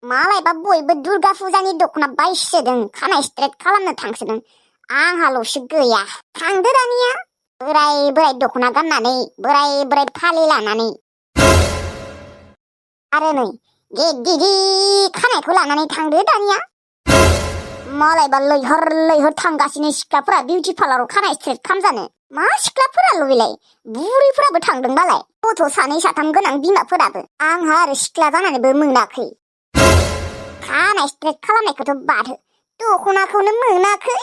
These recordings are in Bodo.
मालायबा बयबो दुर्गा फुजानि दख'ना बायसोदों खानाय स्ट्रेट खालामनो थांसोदों आंहाल'सो गैया थांदो दानिया बोराय बोराय दख'ना गाननानै बोराय बोराय फालि लानानै आरो नै गिदि खानायखौ लानानै थांदो दानिया मालायबा लैहोर लैहोर थांगासिनो सिख्लाफोरा बिउटि पार्लाराव खानाय स्ट्रेट खामजानो मा सिख्लाफोराल' बेलाय बुरैफोराबो थांदों बालाय गथ' सानै साथाम गोनां बिमाफोराबो आंहा आरो सिख्ला जानानैबो मोनाखै खानाय स्ट्रेट खालामनायखौथ' बाद हो दख'नाखौनो मोनाखै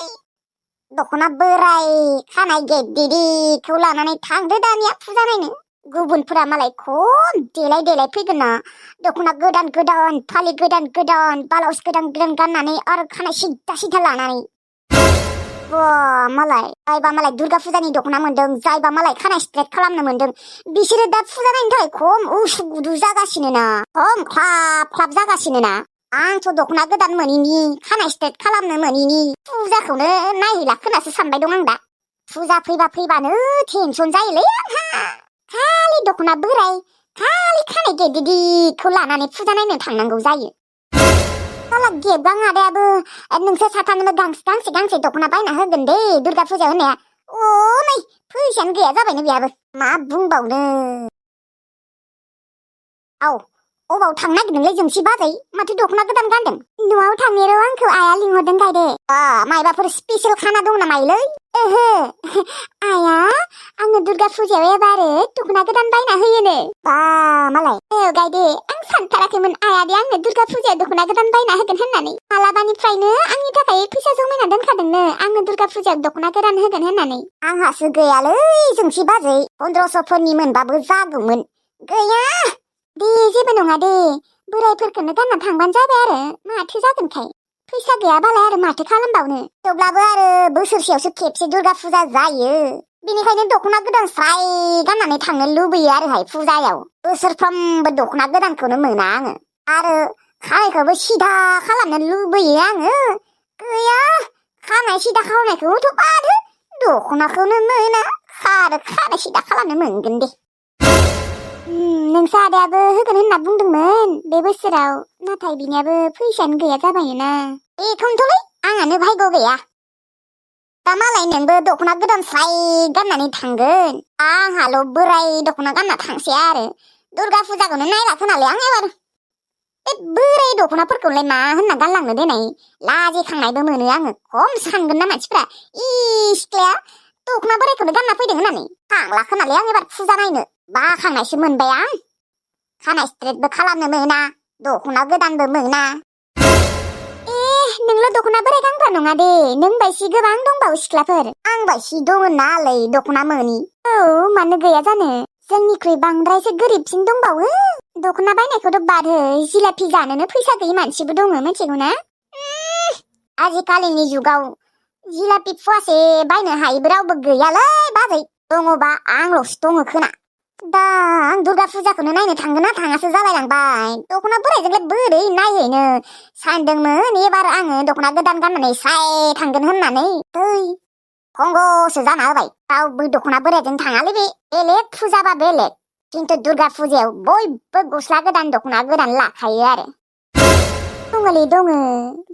दख'ना बोराय खानाय गिदिरखौ लानानै थांदो दानिया फुजा नायनो गुबुनफोरा मालाय खम देलाय देलाय फैगोन ना दख'ना गोदान गोदान फालि गोदान गोदान ब्लाउस गोदान गोदान गाननानै आरो खानाय सिद्दा सिद्दा लानानै मालाय जायबा मालाय दुर्गा फुजानि दख'ना मोन्दों जायबा मालाय खानाय स्ट्रेट खालामनो मोन्दों बिसोरो दा फुजा नायनो थाखाय खम उसु गुदु जागासिनो ना खम ख्लाब ख्लाब जागासिनो ना आंथ' दख'ना गोदान मोनिनि खानाय स्ट्रेट खालामनो मोनिनि फुजाखौनो नायहैला खोनासो सानबाय दं आं दा फुजा फैबानो टेनसन जायोलै आंहा खालि दख'ना बोराय खालि खानाय गिदिरखौ लानानै फुजा नायनो थांनांगौ जायो साला गेबगां आदायाबो नोंसोर साथामनोबो गांसे दख'ना बायना होगोन दे दुर्गा फुजा होननाया नै फैसायानो गैया जाबायनो बेयाबो मा बुंबावनो अबाव थांनो नागिरदोंलै जोंसि बाजै माथो दख'ना गोदान गानदों न'आव थांनो र' आंखौ आइया लिंहरदों गायदे मायबाफोर स्पेसियेल खाना दं नामालै ओहो आइया आंनो दुर्गा फुजायाव एबारो दख'ना गोदान बायना होयोनो मालाय गायदे आं सानथाराखैमोन आइया दे आंनो दुर्गा फुजायाव दख'ना गोदान बायना होगोन होननानै मालाबानिफ्रायनो आंनि थाखाय फैसा जमायना दोनखादोंनो आंनो दुर्गा फुजायाव दख'ना गोदान होगोन होननानै आंहासो गैयालै जोंसि बाजै 1500फोरनि मोनबाबो जागौमोन गैया दे जेबो नङा दे बोरायफोरखौनो गानना थांबानो जाबाय आरो माथो जागोनखाय फैसा गैयाबालाय आरो माथो खालामबावनो थेवब्लाबो आरो बोसोरसेयावसो खेबसे दुर्गा फुजा जायो बेनिखायनो दख'ना गोदान स्राय गाननानै थांनो लुबैयो आरोहाय फुजायाव बोसोरफ्रोमबो दख'ना गोदानखौनो मोना आङो आरो खानायखौबो सिदा खालामनो लुबैयो आङो गैया खानाय सिदा खालामनायखौथ' बाद हो दख'नाखौनो मोना आरो खानाय सिदा खालामनो मोनगोन दे नोंसा आदायाबो होगोन होनना बुंदोंमोन बे बोसोराव नाथाय बिनियाबो फैसायानो गैया जाबायना बेखौनोथ'लै आंहानो भाग्य गैया दा मालाय नोंबो दख'ना गोदान स्राय गाननानै थांगोन आंहाल' बोराय दख'ना गानना थांसै आरो दुर्गा फुजाखौनो नायला खोनालै आं एबार बे बोराय दख'नाफोरखौलाय मा होनना गानलांनो देनाय लाजिखांनायबो मोनो आङो खम सानगोन ना मानसिफ्रा सिख्लाया दख'ना बोरायखौनो गानना फैदों होननानै थांला खोनालै आं एबार फुजा नायनो बाखांनायसो मोनबाय आं खानाय स्ट्रेटबो खालामनो मोना दख'ना गोदानबो मोना नोंल' दख'ना बोराय गानग्रा नङा दे नों बायसि गोबां दंबावो सिख्लाफोर आं बायसि दङ नालै दख'ना मोनि मानो गैया जानो जोंनिख्रुइ बांद्रायसो गोरिबसिन दंबावो दख'ना बायनायखौथ' बाद हो जिलापि जानोनो फैसा गैयि मानसिबो दङ मिथिगौ ना आजिखालिनि जुगाव जिलापि फुवासे बायनो हायैबो रावबो गैयालै बाजै दङबा आंल'सो दङ खोना दा आं दुर्गा फुजाखौनो नायनो थांगोन ना थाङासो जालायलांबाय दख'ना बोरायजोंलाय बोरै नायहैनो सानदोंमोन एबार आङो दख'ना गोदान गाननानै स्राय थांगोन होननानै खंग'सो जाना होबाय रावबो दख'ना बोरायजों थाङालै बे बेलेग फुजाबा बेलेग खिन्थु दुर्गा फुजायाव बयबो गस्ला गोदान दख'ना गोदान लाखायो आरो दङलै दङ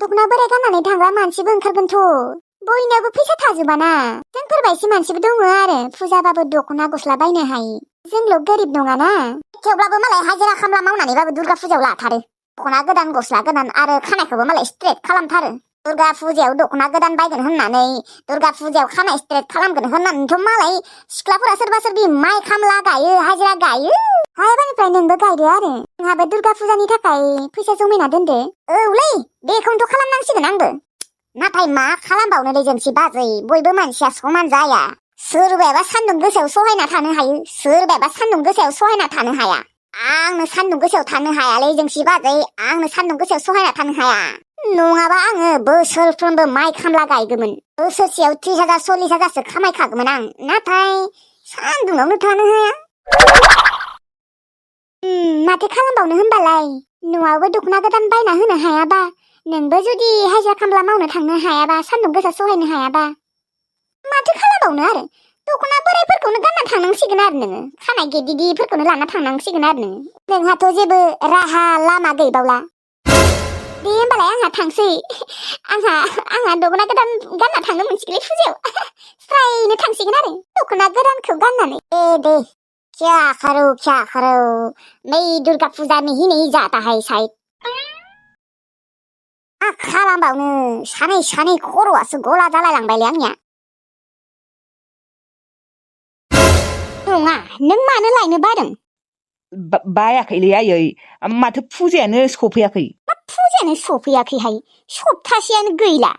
दख'ना बोराय गाननानै थांग्रा मानसिबो ओंखारगोनथ' बयनाबो फैसा थाजोबाना जोंफोरबायसि मानसिबो दङ आरो फुजाबाबो दख'ना गस्ला बायनो हायो जोंल' गोरिब नङाना थेवब्लाबो मालाय हाजिरा खामला मावनानैबाबो दुर्गा फुजायाव लाथारो दख'ना गोदान गस्ला गोदान आरो खानायखौबो मालाय स्ट्रेट खालामथारो दुर्गा फुजायाव दख'ना गोदान बायगोन होननानै दुर्गा फुजायाव खानाय स्ट्रेट खालामगोन होननानैथ' मालाय सिख्लाफोरा सोरबा सोरबि माइ खामला गायो हाजिरा गायो हायबानिफ्राय नोंबो गायदो आरो नोंहाबो दुर्गा फुजानि थाखाय फैसा जमायना दोनदो औलै बेखौनोथ' खालामनांसिगोन आंबो नाथाय मा खालामबावनो दै जोंसि बाजै बयबो मानसिया समान जाया सोरबायाबा सान्दुं गोसायाव सहायना थानो हायो सोरबायाबा सान्दुं गोसायाव सहायना थानो हाया आंनो सान्दुं गोसायाव थानो हायालै जोंसि बाजै आंनो सान्दुं गोसायाव सहायना थानो हाया नङाबा आङो बोसोरफ्रोमबो माइ खामला गायगौमोन बोसोरसेयाव 30,000 40,000सो खामायखागौमोन आं नाथाय सान्दुङावनो थानो हाया माथो खालामबावनो होनबालाय न'आवबो दख'ना गोदान बायना होनो हायाबा नोंबो जुदि हाजिरा खामला मावनो थांनो हायाबा सान्दुं गोसा सहायनो हायाबा माथो खालामबावनो आरो दख'ना बोरायफोरखौनो गानना थांनांसिगोन आरो नोङो खानाय गिदिरफोरखौनो लाना थांनांसिगोन आरो नोंहाथ' जेबो राहा लामा गैबावला दे होमबालाय आंहा थांसै आंहा दख'ना गोदान गानना थांनो मोनसिगोनलै फुजायाव स्रायनो थांसिगोन आरो दख'ना गोदानखौ गाननानै दे क्या करो मैं दुर्गा पूजा में ही नहीं जाता है शायद मा खालामबावनो सानै खर'आसो गला जालायलांबायलै आंनिया नङा नों मानो लायनो बादों बायाखैलै आयै माथो फुजायानो सफैयाखै फुजायानो सफैयाखैहाय सप्तासेयानो गैला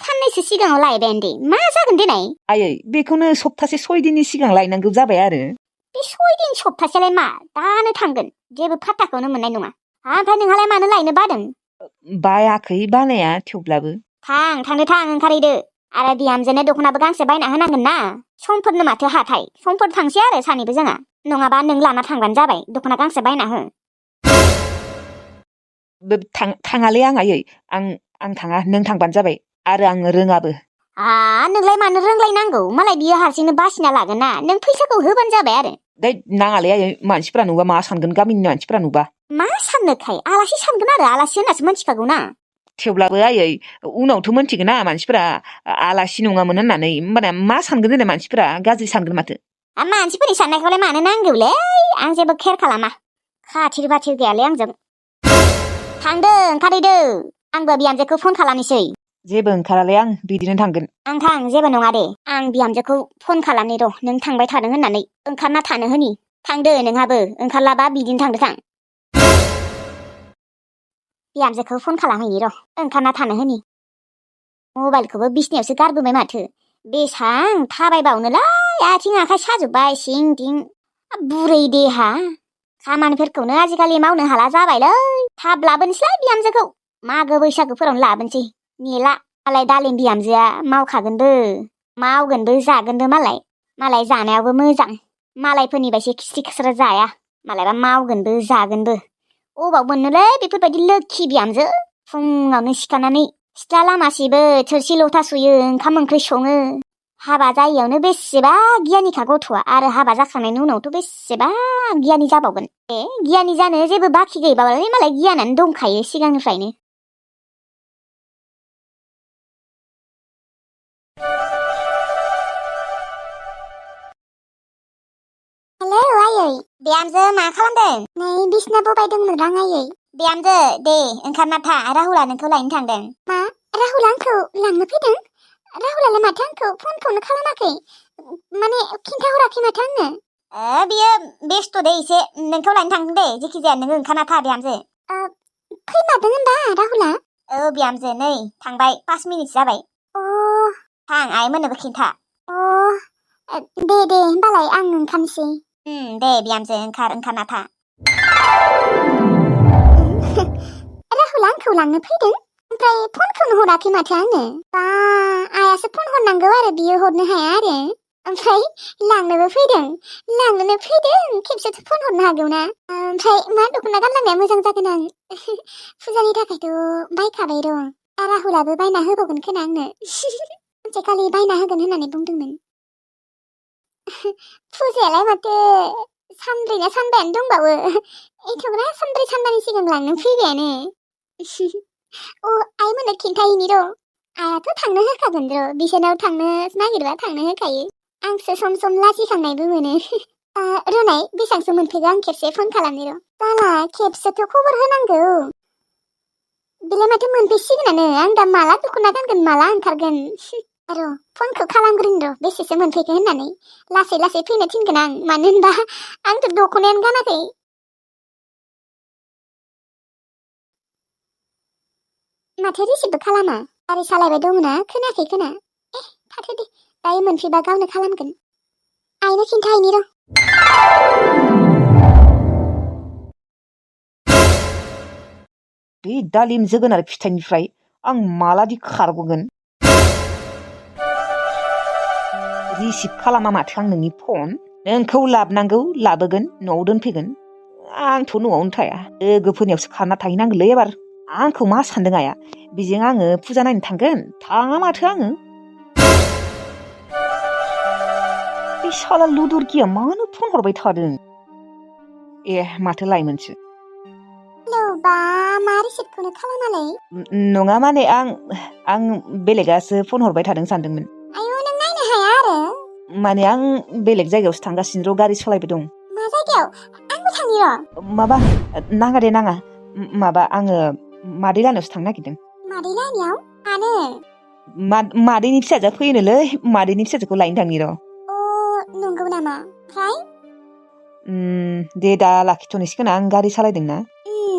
साननैसो सिगाङाव लायबायानो दे मा जागोन देनाय आयै बेखौनो सप्तासे 6 दिननि सिगां लायनांगौ जाबाय आरो बे 6 दिन सप्तासेलाय मा दानो थांगोन जेबो फात्ताखौनो मोननाय नङा ओमफ्राय नोंहालाय मानो लायनो बादों बायाखै बानाया थेवब्लाबो थांनो ओंखारहैदो आरो बिहामजोनो दख'नाबो गांसे बायना होनांगोन ना समफोरनो माथो हाथाय समफोर थांसै आरो सानैबो जोंहा नङाबा नों लाना थांबानो जाबाय दख'ना गांसे बायना हो थाङालै आं आयै आं थाङा नों थांबानो जाबाय आरो आं रोङाबो नोंलाय मानो रोंलायनांगौ मालाय बियो हारसिंनो बासिना लागोन ना नों फैसाखौ होबानो जाबाय आरो दै नाङालै आयै मानसिफ्रा नुबा मा सानगोन गामिनि मानसिफ्रा नुबा मा साननोखाय आलासि सानगोन आरो आलासि होननासो मोनथिखागौ ना थेवब्लाबो आयै उनावथ' मोनथिगोन ना मानसिफोरा आलासि नङामोन होननानै होमबाना मा सानगोन देलाय मानसिफोरा गाज्रि सानगोन माथो मानसिफोरनि साननायखौलाय मानो नांगौलै आं जेबो केयार खालामा खाथिर बाथिर गैयालै आंजों ओंखारहैदो आंबो बिहामजोखौ फन खालामनोसै जेबो ओंखारालै आं बिदिनो थांगोन आं थां जेबो नङा दे आं बिहामजोखौ फन खालामनि र' नों थांबाय थादों होननानै ओंखारना थानो होनि थांदो नोंहाबो ओंखारलाबा बिदिनो थांदो थां बिहामजोखौ फन खालामहैनि र' ओंखारना थानो होनि मबाइलखौबो बिसनायावसो गारबोबाय माथो बेसां थाबायबावनोलै आथिं आखाइ साजोब्बाय सिं दिं बुरै देहा खामानिफोरखौनो आजिखालि मावनो हाला जाबायलै थाब लाबोनोसैलाय बिहामजोखौ मागो बैसागोफोरावनो लाबोनोसै नेला मालाय दालिम बिहामजोआ मावखागोनबो मावगोनबो जागोनबो मालाय जानायावबो मोजां मालायफोरनि बायदि खिस्रि खिस्रा जाया मालायबा मावगोनबो जागोनबो अबाव मोननोलै बेफोरबायदि लोखि बिहामजो फुङावनो सिखारनानै सिथ्ला लामासेबो थोरसि लथा सुयो ओंखाम ओंख्रि सङो हाबा जायैयावनो बेसेबा गियानिखा गथ'आ आरो हाबा जाखांनायनि उनावथ' बेसेबा गियानि जाबावगोन गियानि जानो जेबो बाखि गैबालाय मालाय गियानानो दंखायो सिगांनिफ्रायनो हेलौ आयै बिहामजो मा खालामदों नै बिसना बबायदोंमोन आं आयै बिहामजो दे ओंखारना था राहुला नोंखौ लायनो थांदों मा राहुला आंखौ लांनो फैदों राहुलालाय माथो आंखौ फनखौनो खालामाखै माने खिन्थाहराखै माथो आंनो बियो बेस्थ' दे एसे नोंखौ लायनो थांदों दे जेखि जाया नोङो ओंखारना था बिहामजो फैमारदों होनबा राहुला बिहामजो नै थांबाय 5 मिनिट जाबाय थां आइमोननोबो खिन्था दे होमबालाय आं ओंखारनोसै दे बिहामजो ओंखारना था राहुला आंखौ लांनो फैदों ओमफ्राय फनखौनो हराखै माथो आंनो बा आइयासो फन हरनांगौ आरो बियो हरनो हाया आरो ओमफ्राय लांनोबो फैदों खेबसेथ' फन हरनो हागौना ओमफ्राय मा दख'ना गानलांनाया मोजां जागोन आं फुजानि थाखायथ' बायखाबाय र' राहुलाबो बायना होबावगोन खोना आंनो सानसेखालि बायना होगोन होननानै बुंदोंमोन फुजायालाय माथो सानब्रैना सानबायानो दंबावो एथ'ग्रा सानब्रै सिगां लांनो फैबायानो आइमोननो खिन्थाहैनि र' आइयाथ' थांनो होखागोन र' बिसोरनाव थांनो नागिरबा थांनो होखायो आंसो सम सम लाजिखांनायबो मोनो र'नाय बेसांसो मोनफैगौ आं खेबसे फन खालामनि र' जाला खेबसेथ' खबर होनांगौ बेलाय माथो मोनफैसिगोनानो आं दा माला दख'ना गानगोन माला ओंखारगोन र' फनखौ खालामग्रोनि र' बेसेसो मोनफैखो होननानै लासै फैनो थिनगोन आं मानो होनबा आंथ' दख'नायानो गानाखै माथो रिसिभबो खालामा गारि सालायबाय दंना खोनायाखै खोना थाथो दे दायो मोनफैबा गावनो खालामगोन आइनो खिन्थाहैनि र' बे दालिम जोगोनार फिथाइनिफ्राय आं मालादि खारग'गोन रिसिभ खालामा माथो आं नोंनि फन नोंखौ लाबोनांगौ लाबोगोन न'आव दोनफैगोन आंथ' न'आवनो थाया लोगोफोरनियावसो खारना थाहैनांगोनलै एबार आंखौ मा सानदों आइया बेजों आङो फुजा नायनो थांगोन थाङा माथो आङो बे साला लुदुरगिया मानो फन हरबाय थादों माथो लाइमोनसो हेलौ बा मा रिसिप्टखौनो खालामालै नङा माने आं बेलेगासो फन हरबाय थादों सानदोंमोन आयौ नों नायनो हाया आरो माने आं बेलेग जायगायावसो थांगासिनो र' गारि सालायबाय दं मा जायगायाव आंबो थांनि र' माबा नाङा दे नाङा माबा आङो मादै लाहानावसो थांनो नागिरदों मादै लाहानियाव मानो मादैनि फिसाजोआ फैयोनोलै मादैनि फिसाजोखौ लायनो थांनि र' अ नंगौ नामा ओमफ्राय दे दा लाखिथ'नोसै खोना आं गारि सालायदों ना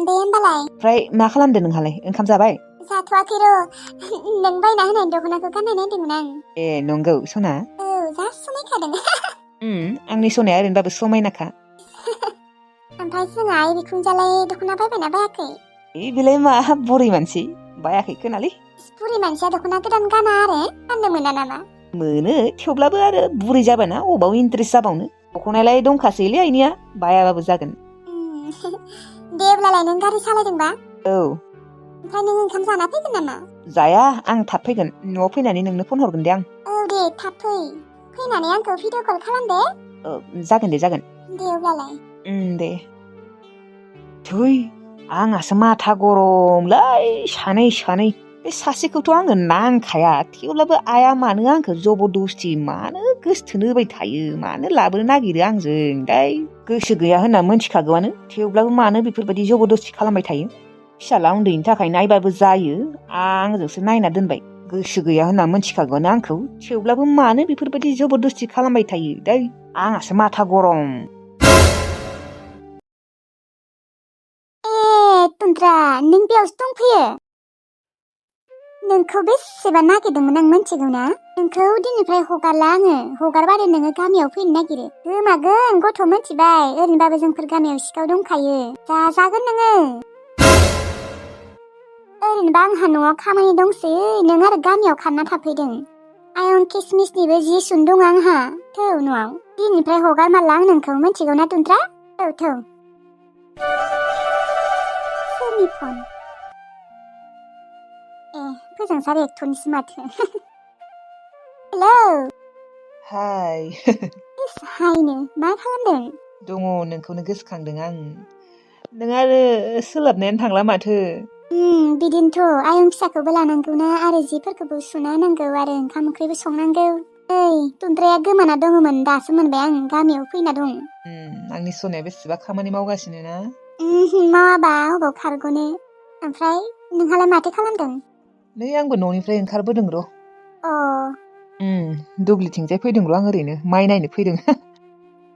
दे होमबालाय ओमफ्राय मा खालामदों नोंहालाय ओंखाम जाबाय जाथ'वाखै र' नों बायना होनाय दख'नाखौ गाननाय नायदोंमोन आं ए नंगौ सना औ जा समायखादों आंनि सनाया ओरैनोबाबो समायनाखा ओमफ्राय जोंहा आइ बिखुनजोआलाय दख'ना बायबायना बायाखै बेलाय मा बुरै मानसि बायाखै खोनालै बुरि मानसिया दख'ना गोदान गाना आरो गाननो मोना नामा मोनो थेवब्लाबो आरो बुरै जाबायना अबाव इन्ट्रेस्ट जाबावनो दख'नायालाय दंखासैलै आइनिया बायाबाबो जागोन दे अब्लालाय नों गारि सालायदोंबा औ ओमफ्राय नों ओंखाम जाना फैगोन नामा जाया आं थाब फैगोन न'आव फैनानै नोंनो फन हरगोन दे आं औ दे थाब फैनानै आंखौ भिडिअ कल खालाम दे जागोन दे अब्लालाय दे थै आंहासो माथा गरमलै सानै बे सासेखौथ' आङो नांखाया थेवब्लाबो आइया मानो आंखौ जबरदस्ति मानो गोसथोनो होबाय थायो मानो लाबोनो नागिरो आंजों दै गोसो गैया होनना मोनथिखागौआनो थेवब्लाबो मानो बेफोरबायदि जबरदस्ति खालामबाय थायो फिसाला उन्दैनि थाखाय नायबाबो जायो आंजोंसो नायना दोनबाय गोसो गैया होनना मोनथिखागौआनो आंखौ थेवब्लाबो मानो बेफोरबायदि जबरदस्ति खालामबाय थायो दै आंहासो माथा गरम तुन्द्रा नों बेयावसो दंफैयो नोंखौ बेसेबा नागिरदोंमोन आं मिथिगौ ना नोंखौ दिनैफ्राय हगारला आङो हगारबानो नोङो गामियाव फैनो नागिरो गोमागोन गथ' मिथिबाय ओरैनोबाबो जोंफोर गामियाव सिखाव दंखायो जाजागोन नोङो ओरैनोबा आंहा न'आव खामानि दंसै नों आरो गामियाव खारना थाफैदों आयं किसमिसनिबो जि सुन दं आंहा थौ न'आव दिनैफ्राय हगारमारला आं नोंखौ मिथिगौ ना तुन्द्रा थौ सोरनि फन फोजोंसार एक्टरनिसो माथो हेलौ हाय हायनो मा खालामदों दङ नोंखौनो गोसोखांदों आं नों आरो सोलाबनायानो थांला माथो बिदिनोथ' आयं फिसाखौबो लानांगौना आरो जिफोरखौबो सुना होनांगौ आरो ओंखाम ओंख्रिबो संनांगौ तुन्द्राया गोमाना दङमोन दासो मोनबाय आं गामियाव फैना दं आंनि सनाया बेसेबा खामानि मावगासिनो ना मावाबा अबाव खारग'नो ओमफ्राय नोंहालाय माथो खालामदों नै आंबो न'निफ्राय ओंखारबोदों र' दुब्लिथिंजाय फैदों र' आं ओरैनो माइ नायनो फैदों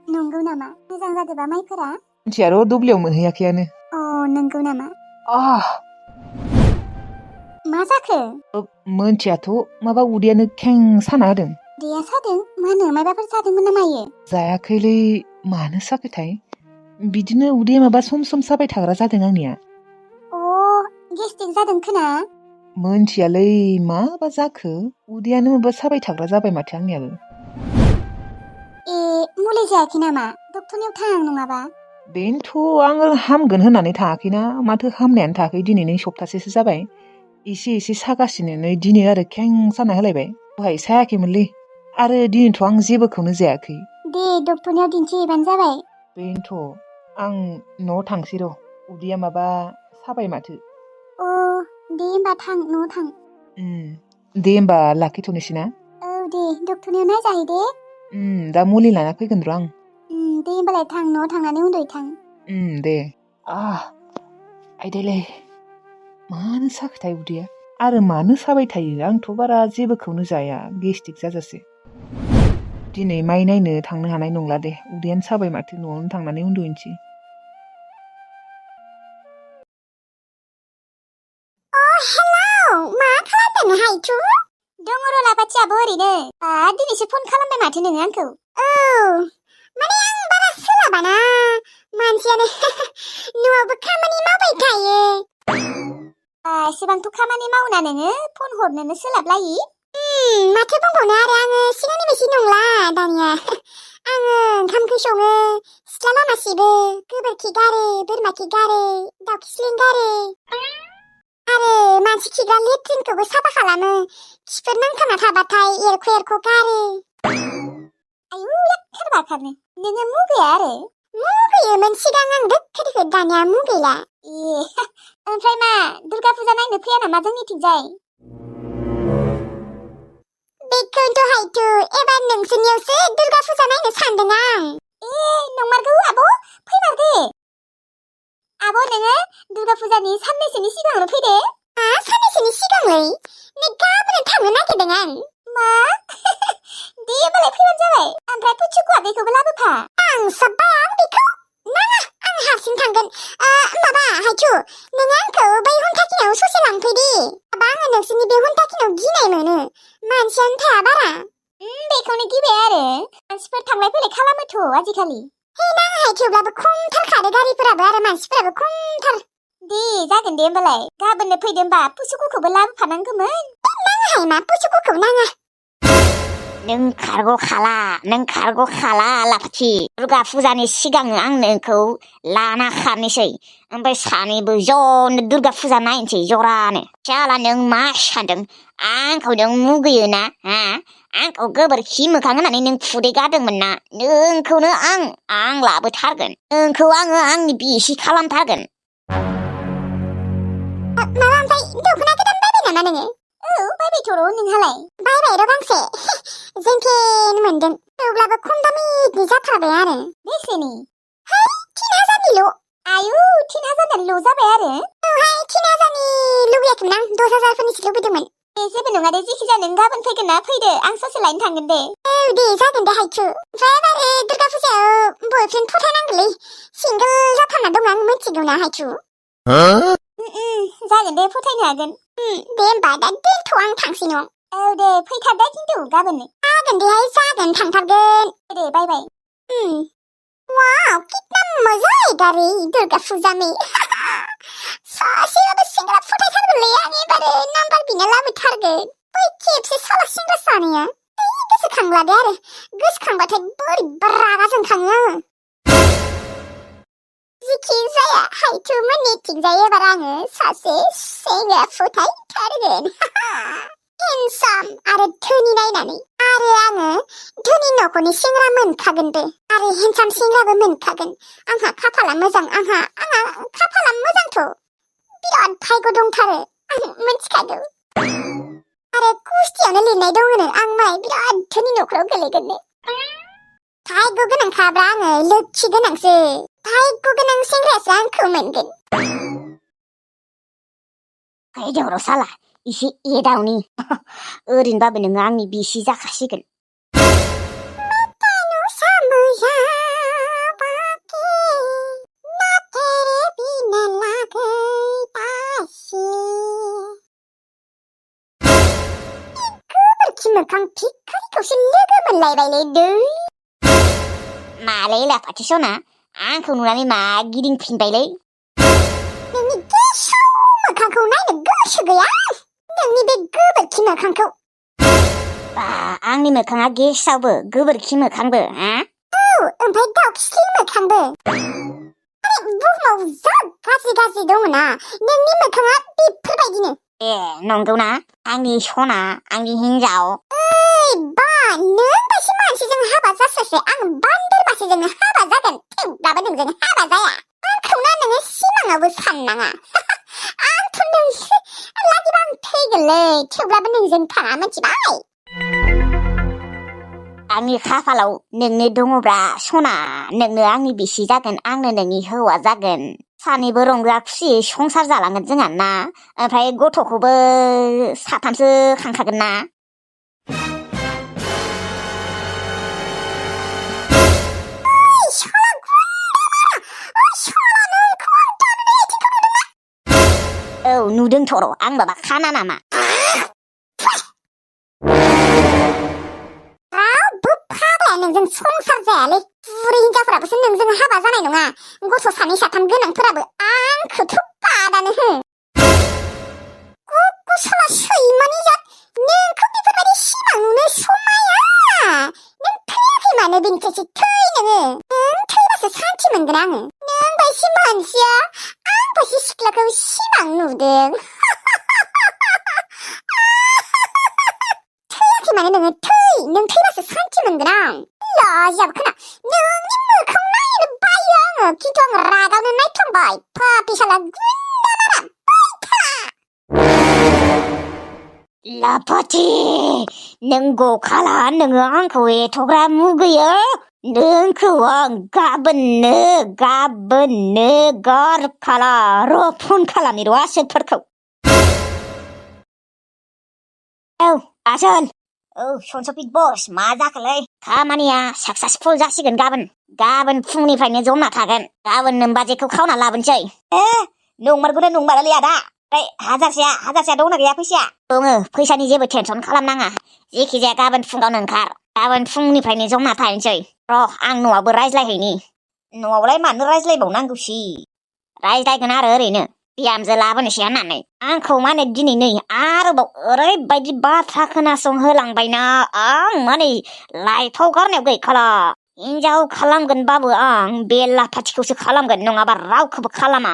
नंगौ नामा मोजां जादोंबा माइफोरा मिथिया र' दुब्लियाव मोनहैयाखैयानो नंगौ नामा मा जाखो मोनथियाथ' माबा उदैयानो खें साना होदों उदैया सादों मानो माबाफोर जादोंमोन नामा इयो जायाखैलै मानो साखोथाय बिदिनो उदैया माबा सम सम साबाय थाग्रा जादों आंनिया गेस्ट्रिक जादों खोना मोनथियालै माबा जाखो उदैयानो माबा साबाय थाग्रा जाबाय माथो आंनियाबो मुलि जायाखै नामा डक्टरनियाव थां नङाबा बेनोथ' आङो हामगोन होननानै थाङाखैना माथो हामनायानो थायाखै दिनै नै सप्तासेसो जाबाय एसे एसे सागासिनो नै दिनै आरो खें साना होलायबाय दहाय सायाखैमोनलै आरो दिनैथ' आं जेबोखौनो जायाखै दे डक्टरनियाव दिन्थिहैबानो जाबाय बेनोथ' आं न'आव थांसै र' उदैया माबा साबाय माथो दे होमबा थां न'आव थां दे होमबा लाखिथ'नोसै ना दे डक्टरनियाव नायजाहै दे दा मुलि लाना फैगोन र' आं दे होमबालाय थां न'आव थांनानै उन्दुहैथां दे आयदायलै मानो साखोथाय उदैया आरो मानो साबाय थायो आंथ' बारा जेबोखौनो जाया गेस्ट्रिक जाजासे दिनै माइ नायनो थांनो हानाय नंला दे उदैयानो साबाय माथो न'आवनो थांनानै उन्दुहैनोसै मा खालामदों हायथु दङ र' लाफाथियाबो ओरैनो दिनैसो फन खालामबाय माथो नोङो आंखौ माने आं बारा सोलाबाना मानसियानो न'आवबो खामानि मावबाय थायो एसेबांथ' खामानि मावना नोङो फन हरनोनो सोलाबलायि माथो बुंबावनो आरो आङो सिगांनि बायदि नंला दानिया आङो ओंखाम ओंख्रि सङो सिथ्ला लामा सिबो गोबोरखि गारो बोरमा खि गारो दाउ खिस्लिं गारो आरो मानसि खिग्रा लेट्रिनखौबो साफा खालामो खिफोर नांथाना थाबाथाय एरख' गारो आयु लेथ्राबाखारनो नोङो मुगाया आरो मुगैयोमोन सिगां आं दोखो दोखो दानिया मुगैला ओमफ्राय मा दुर्गा फुजा नायनो फैया नामा जोंनिथिंजाय बेखौनोथ'हायथु एबार नोंसोरनियावसो दुर्गा फुजा नायनो सानदों आं नंमारगौ आब' फैमारदो आब' नोङो दुर्गा फुजानि साननैसोनि सिगांनो फैदो साननैसोनि सिगाङै नै गाबोन थांनो नागिरदों आं मा दे होमबालाय फैबानो जाबाय ओमफ्राय पुचुकु आगैखौबो लाबोफा आं साब्बाय आं बेखौ नाङा आं हारसिं थांगोन माबा हायथु नों आंखौ बै हन्टाकिनाव ससे लांफैदि माबा आङो नोंसोरनि बे हन्टाकिनाव गिनाय मोनो मानसियानो थाया बारा बेखौनो गिबाय आरो मानसिफोर थांलाय फैलाय खालामोथ' आजिखालि हे नाङाहाय थेवब्लाबो खमथार खारो गारिफोराबो आरो मानसिफोराबो खमथार दे जागोन दे होमबालाय गाबोननो फैदो होमबा पुचुकुखौबो लाबोफानांगौमोन नाङाहाय मा पुचुकुखौ नाङा नों खारग' खाला लाफाथि दुर्गा फुजानि सिगां आं नोंखौ लाना खारनोसै ओमफ्राय सानैबो ज'नो दुर्गा फुजा नायनोसै जरानो जाला नों मा सानदों आंखौ नों मुगैयोना आंखौ गोबोरखि मोखां होननानै नों खुदै गारदोंमोन ना नोंखौनो आं लाबोथारगोन नोंखौ आङो आंनि बिसि खालामथारगोन माबा ओमफ्राय दख'ना गोदान बायबाय नामा नोङो बायबायथ' नोंहालाय बायबाय र' गांसे जेंथेन मोनदों थेवब्लाबो खम दामिनि जाथारबाय आरो बेसेनि है 3000निल' आयु 3000निल' जाबाय आरो औहाय 3000नि लुबैयाखैमोन आं 10000फोरनिसो लुबैदोंमोन जेबो नङा दे जिखिजाया नों गाबोन फैगोन ना फैदो आं ससे लायनो थांगोन दे दे जागोन दे हायथु ओमफ्राय एबार दुर्गा फुजायाव बयफ्रेन्ड फथायनांगौलै सिंगोल जाथारना दं आं मिथिगौ ना हायथु जागोन दे फथायनो हागोन दे होमबा दा दोनथ' आं थांसै न' दे फैथार दे खिन्थु गाबोन जागोन देहाय जागोन थांथारगोन दे बाय बाय वाव कितना मजा आएगा रे दुर्गा फुजा में सासेबाबो सेंग्रा फथायथारगोनलै आं एबारो नाम्बार बिना लाबोथारगोन बै खेबसे साला सेंग्रा सानैया गोसोखांला दे आरो गोसोखांबाथाय बोरैबा रागा जोंखाङो आङो जिखि जाया हायथु मोननिथिंजाय एबार आङो सासे सेंग्रा फथायथारगोन हेन्डसाम आरो धोनि नायनानै आरो आङो धोनि न'खरनि सेंग्रा मोनखागोनबो आरो हेन्डसाम सेंग्राबो मोनखागोन आंहा खाफाला मोजां आंहा खाफाला मोजांथ' बिराद भाग्य दंथारो आं मिथिखागौ आरो कुस्तियावनो लिरनाय दङनो आं माय बिराद धोनि न'खराव गोलैगोननो भाग्य गोनांखाब्रा आङो लोखि गोनांसो भाग्य गोनां सेंग्रायासो आंखौ मोनगोन फैदों र' साला इसे एदावनि ओरैनोबाबो नोङो आंनि बिसि जाखासिगोन मोखां भिखारिखौसो लोगो मोनलायबायलै दै मालै लाफाथि सना आंखौ नुनानै मा गिदिंफिनबायलै नोंनि गेसाव मोखांखौ नायनो गोसो गैया नोंनि बे गोबोरखि मोखांखौ आंनि मोखाङा गेसावबो गोबोरखि मोखांबो ओमफ्राय दाउखिस्लिं मोखांबो आरे बुहुमाव जा गाज्रि दङना नोंनि मोखाङा बेफोरबायदिनो नंगौना आंनि सना आंनि हिन्जाव बा नों बायदि मानसिजों हाबा जास्लायस्लाय आं बान्दर मासेजों हाबा जागोन थेवब्लाबो नोंजों हाबा जाया आंखौना नोङो सिमाङावबो साननाङा आंथ' नोंसो लागिबा आं थैगोनलै थेवब्लाबो नोंजों थाङा मिथिबाय आंनि खाफालाव नोंनो दङब्रा सना नोंनो आंनि बिसि जागोन आंनो नोंनि हौवा जागोन सानैबो रंजा खुसियै संसार जालांगोन जोंहा ना ओमफ्राय गथ'खौबो साथामसो खांखागोन ना औ नुदोंथ' र' आं माबा खाना नामा नोंजों संसार जायालै बुरै हिनजावफोराबोसो नोंजों हाबा जानाय नङा गथ' सानै साथाम गोनांफोराबो आंखौथ' बादानो हो गसला सैमानि जात नोंखौ बेफोरबायदि सिमां नुनो समाया नों थैयाखै मानो बेनिखायसो थै नोङो नों थैबासो सान्थि मोनगोन आङो नों बायदि मानसिया आं बायदि सिख्लाखौ सिमां नुदों थैयाखै मानो नोङो थै नों थैबासो सान्थि मोनगोन आं दाजाब खोना नोंनि मोखां नायनो बायो आङो खिन्थु आं रागावनो नायफ्लांबाय पापिसाला गुन्दामारा लाफाथि नों गखाला नोङो आंखौ एथ'ग्रा मुगैयो नोंखौ आं गाबोननो गारखाला र' फन खालामनि र' आसोलफोरखौ औ आसोल औ सनसफित बस मा जाखोलै खामानिया साक्सेसफुल जासिगोन गाबोन फुंनिफ्रायनो जमना थागोन गाबोन नोमबाजेखौ खावना लाबोनोसै नंमारगौना नंमारालै आदा ओमफ्राय हाजारसेया दंना गैया फैसाया दङो फैसानि जेबो टेनसन खालामनाङा जेखिजाया गाबोन फुङावनो ओंखार गाबोन फुंनिफ्रायनो जमना थाहैनोसै र' आं न'आवबो रायज्लायहैनि न'आवलाय मानो रायज्लायबावनांगौसि रायज्लायगोन आरो ओरैनो बिहामजो लाबोनोसै होननानै आंखौ माने दिनै नै आरोबाव ओरैबायदि बाथ्रा खोनासंहोलांबायना आं माने लाइफआव गारनायाव गैखाला हिनजाव खालामगोनबाबो आं बे लाफाथिखौसो खालामगोन नङाबा रावखौबो खालामा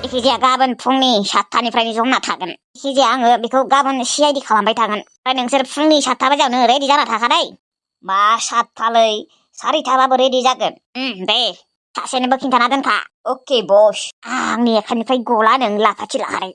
जायखिजाया गाबोन फुंनि 7थानिफ्रायनो जमना थागोन जायखिजाया आङो बेखौ गाबोन CID खालामबाय थागोन ओमफ्राय नोंसोर फुंनि 7 बाजियावनो रेडि जाना थाखादै मा 7थालै 4थाबाबो रेडि जागोन दे सासेनोबो खिन्थाना दोनखा अके बस आंनि आखाइनिफ्राय गला नों लाफाथि लाहारै